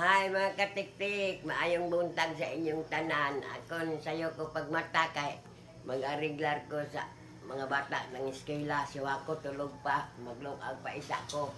Hi, mga katiktik, maayong buntag sa inyong tanan. Akon sayo ko pagmata kay mag-ariglar ko sa mga bata ng eskwela. Siwa ko tulog pa, maglungag pa isa ko.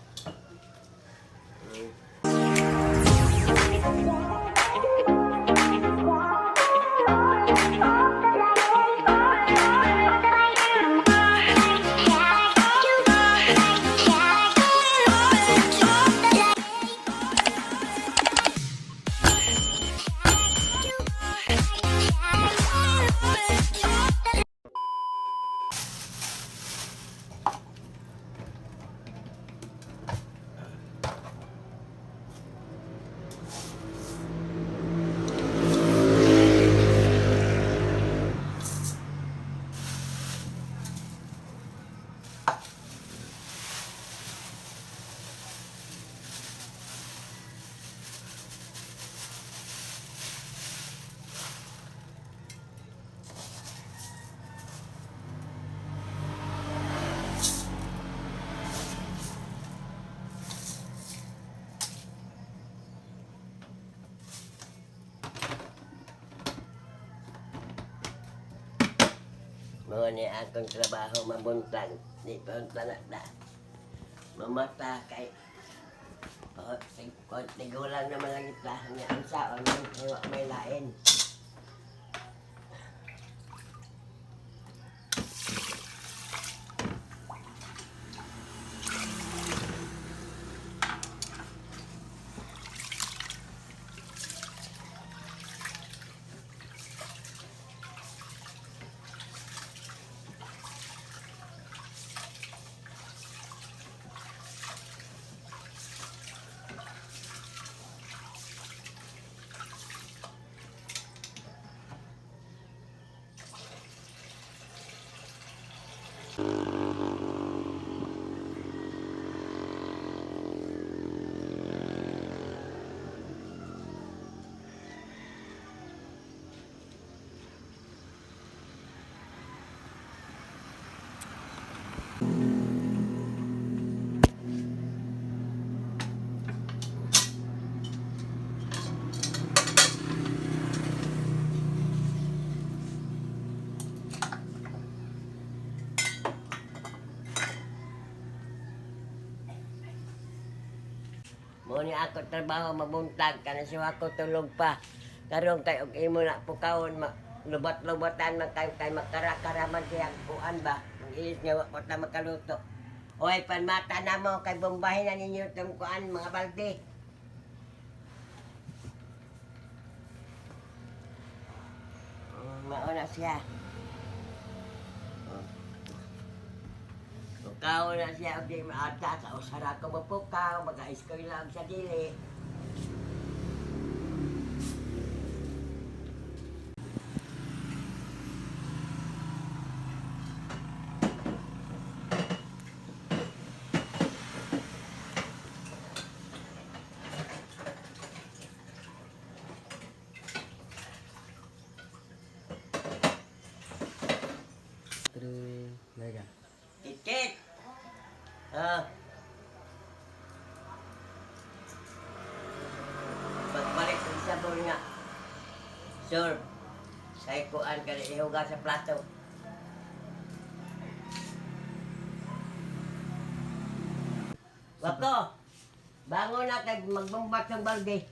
Mga ni akong trabaho mabuntag. Di pa na na. Mamata kay tigulang naman lang ita. Nga ang saon, wa may lain. Mo ni ako trabaho mabuntag kana siwa ko tulog pa. Karon kay og imo na pukawon ma, lubat-lubatan man kay kay makarakara man siya ang kuan ba. Ang ilis nga wa pa ta makaluto. Oy, panmata na mo kay bombahin na ninyo tong kuan mga balde. Mao na siya. Pukaw na siya og di maata sa usara ko mapukaw, maka-eskwela og sa dili. Three, mega. Titit! Ah. Pagbalik sa sabon nga. Sir, kay kuan ka na ihugas sa plato. Wako, bangon na kay magbombat ng balde.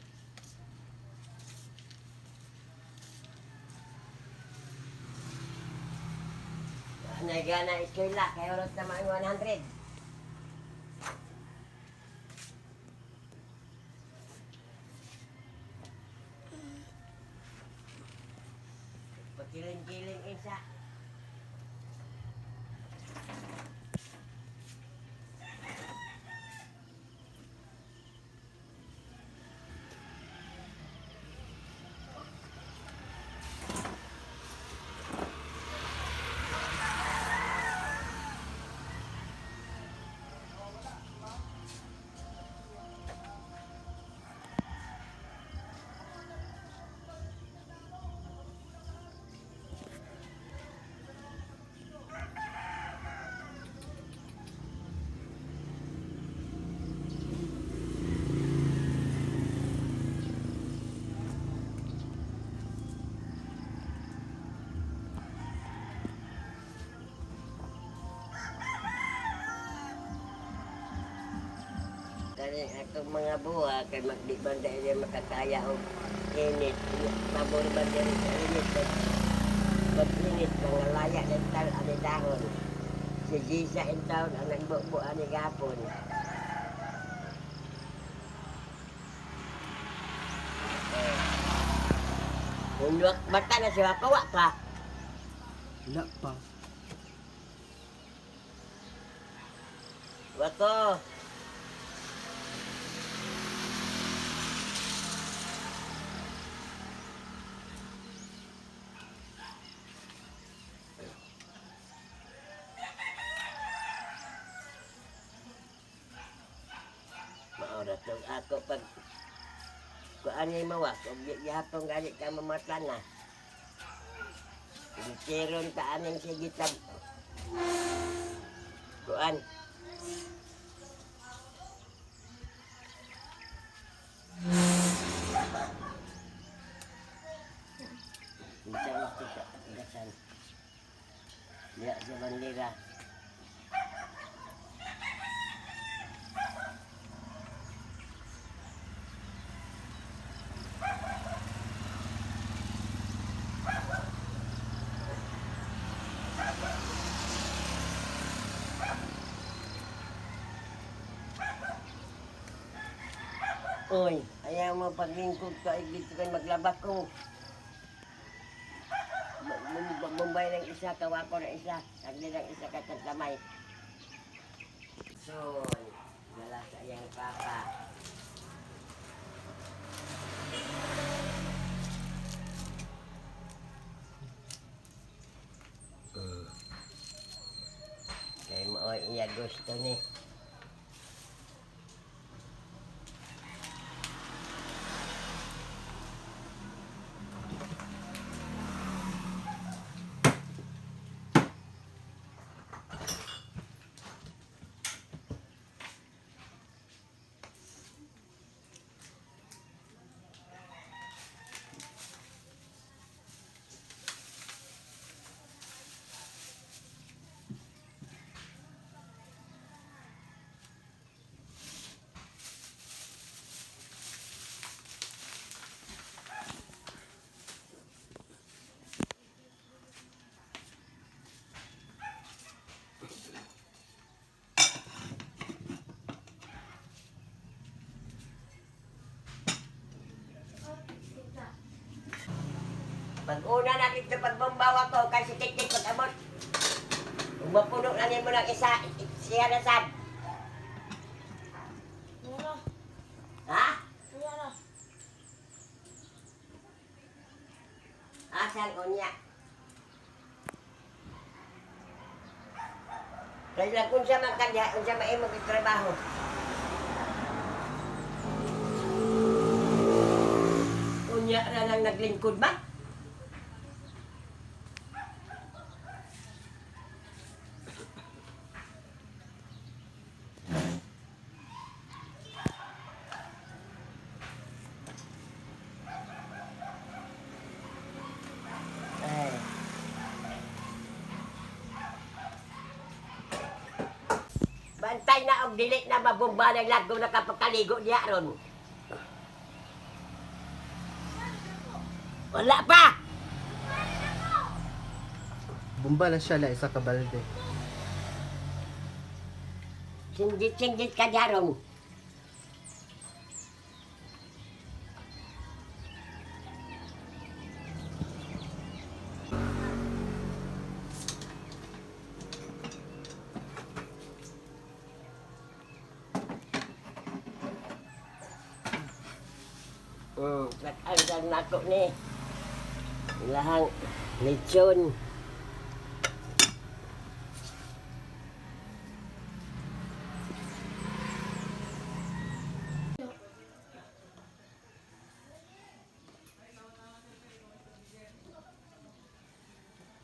Nagana eskwela, kay oras na mga 100. Pakiling-kiling isa. Kani atong mga buha kay magdi ba dahil makakaya og init. Pabor ba diri sa init? Pag init, mga laya ng tal ani dahon. Si Gisa in town ang nagbubo ani gapon. Eh. Unwak bata na siya kawa pa. Wala pa. Wako. Maura tong ako pag kuan ni mawak og gihapon gani ka mamata na. Gitiron ta aning sige tab kuan. Minsan ito sa gasan. Diya sa bandera. Uy, ayaw mo paglingkod ko, ay dito kayo maglaba ko. Bombay ng isa, kawako ng isa, tagli ng isa kataglamay. So, wala sa iyang papa. Kaya mo iya gusto ni. Pag una na dito pagbombawa ko, kasi tiktik pag-abot. Kung mapuno na nimo ng isa, siya na sad. Wala. Ha? Wala. Asan unya? Kaya kung siya man kanya, unsa man imong trabaho. Unya ra lang naglingkod ba? Ay. Bantay na og dili na mabomba ng lago na kapagkaligo niya ron. Wala pa! Bumba na siya la isa ka balde. Singgit-singgit ka niya ron. Nag-andal na ako ni. Ilahang lechon.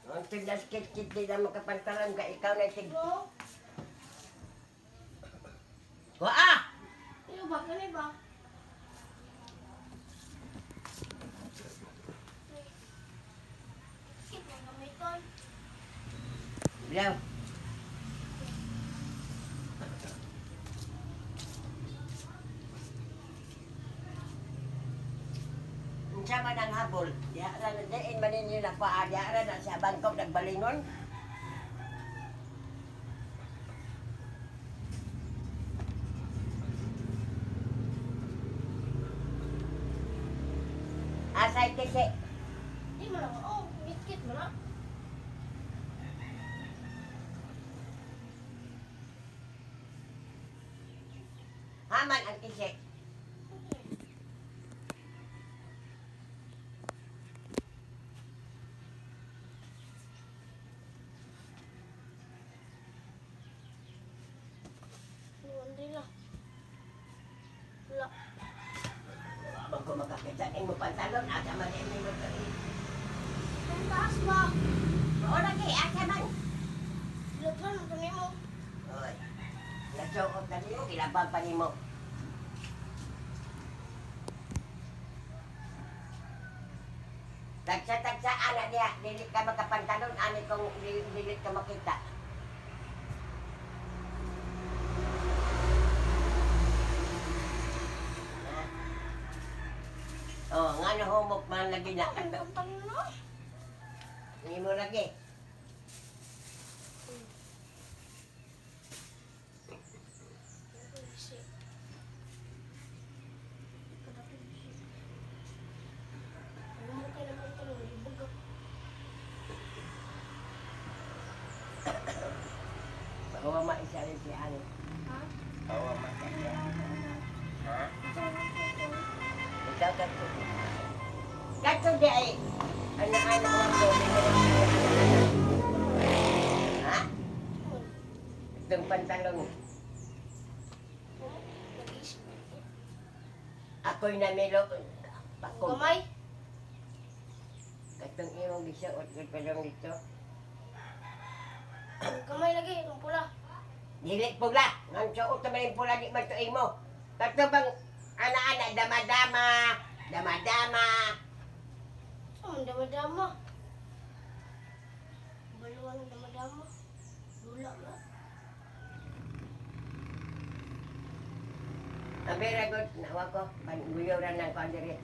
Ang tiglas kit-kit di na makapantalan ka, ikaw na tig... Bro, Waa! ano ba? Ano ba? Skip lang gamiton. Bilaw. Unsa man ang habol, diha ra na diin man ninyo na paa, diha ra na sa Bangkok nagbalingon. Asay kisi. Di man ako. Oh, mitkit mo na. Haman ang kisi. Laundry na. Wala. Wag ko makakita ning mo pantalon, asa man ini mo to. Ang taas ba? Mao lagi asa man. Laghan mo kami mo. Oy. Nasuot na nimo gilabang pa nimo. Tagsa-tagsa ana diha, dili ka makapantalon ani kung dili, dili ka makita. Ha? Oh, ngano humok man lagi na Ang pantalon na. Nimo lagi. Bisi. Kadapit bisi. Ano mo kayo ng pantalon? Ibag ako. Bawa maisa rin si ano. Ha? Bawa maisa siya. Ha? Ito ang pantalon. Ikaw kadto. Kadto di ay ana-ana ko ako. Ha? Itong pantalon. Nag-isip. Ako'y namilo. Pakong. Gamay. Katong imong gisuot gud pa lang dito. Ang gamay lagi. Ang pula. Dili pula. Nang suot na yung pula di man to imo. Kadto bang ana-ana dama-dama, dama-dama. Saan dama-dama? Baluan ng dama-dama. Lula na. Ang pera gud nawa ko panguyaw ra nang kuan diri.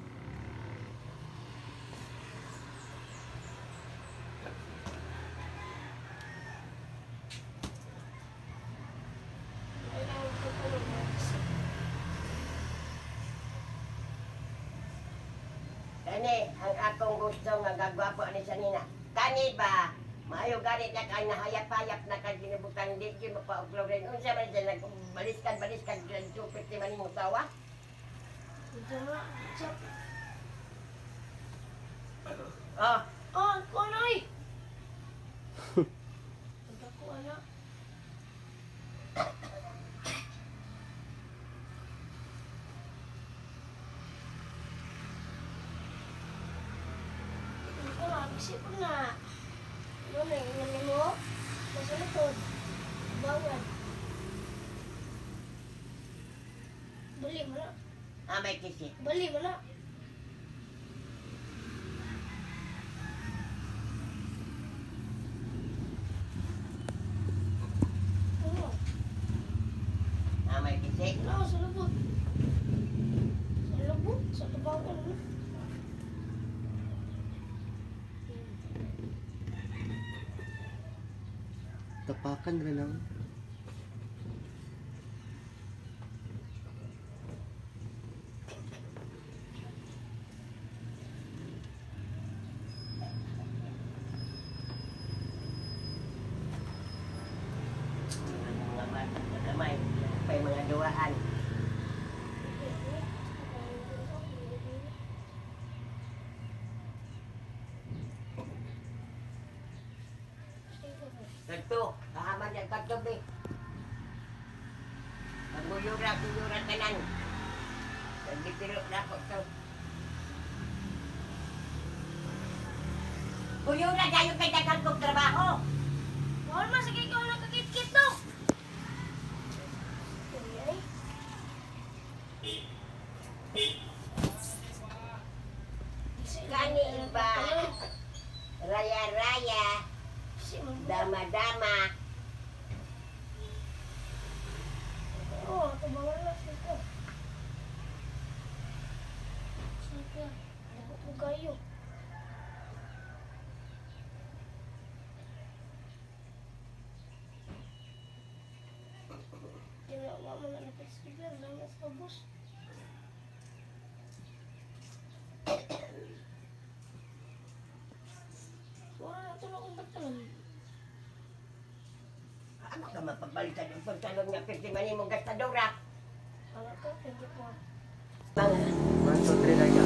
Ay, ang pantalon. Nag-isip. Kani ang akong gusto nga gagwapo ni sa nina. Kani ba maayo gani na kay nahayap-hayap na kay ginabutan di gyud mapauglaw rin. Unsa man siya nagbaliskan baliskan jupit ni maning tawa? Ito nga. Chap. Oh, Ah, kuha na eh. Pagkakuha na. Ito na, isip ko na. Ano na, yung mo? Nasa likod. Bangan. Bali mo na. ah, may kisi. Bali mo na. Ano? Ah, may kisi. Ano, sa lubot. Sa lubot, sa tabangan. Ano? Tapakan rin lang. Mga bata sa kamay, may mga duwaan. Kadto, kahaman niya kadto be. Paguyura, guyura tanan. Nagitiro na ako to. Guyura kayo kay daghang kong trabaho. Bawal man, sige ikaw nakakit-kit to. Ay, Kani ba? Raya-raya, dama-dama. Oo, tabangan na. Sige. Sige. Dako po kayo. Ginawa mo na napit sa lang sa bus. Wala na tulog akong pantalon. Ano ka mapagbalitan ng pantalon nga pirti man imong gastadora. Ano ka? Hindi ko. Mga 1, 2, 3 na ka.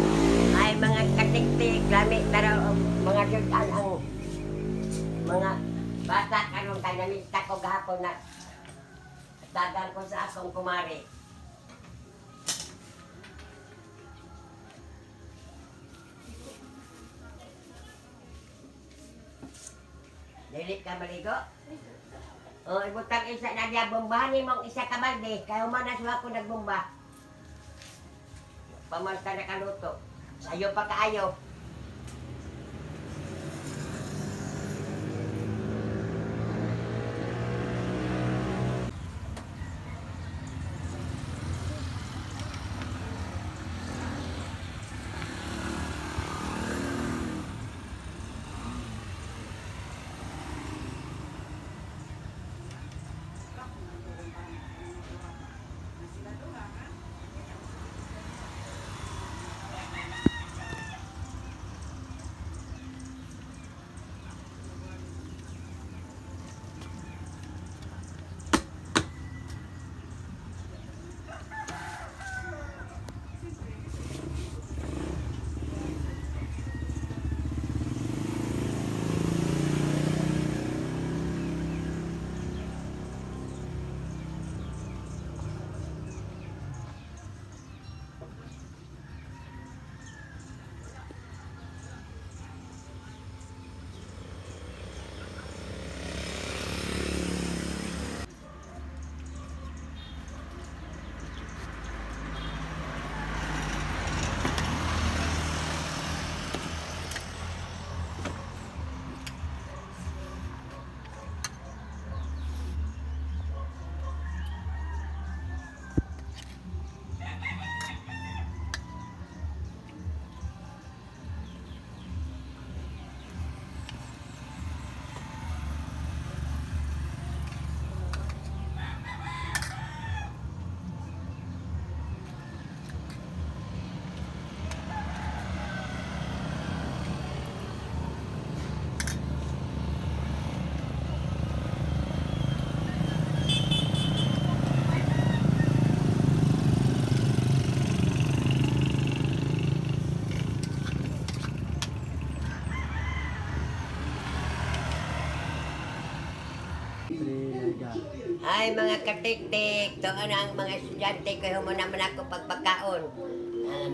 ay mga katiktik, lami pero mga sudan ang mga bata karon kay namista ko gahapon na tagal ko sa akong kumari. Dili ka maligo? O, ibutang isa na niya, bombahan ni mong isa ka balde. Kaya human na siya ako nagbomba. Pamalta na kaluto. Sayo pa kaayo. 3 na ka. Ay, mga katiktik, doon ang mga estudyante ko, humo naman ako pagpagkaon.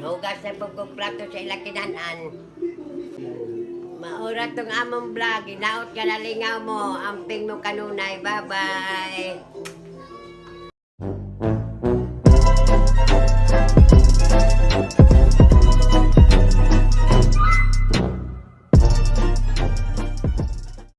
Hugas na po kong plato sa ilang kinanan. Maura tong among vlog, ginaot ka na lingaw mo, amping mo kanunay, bye-bye.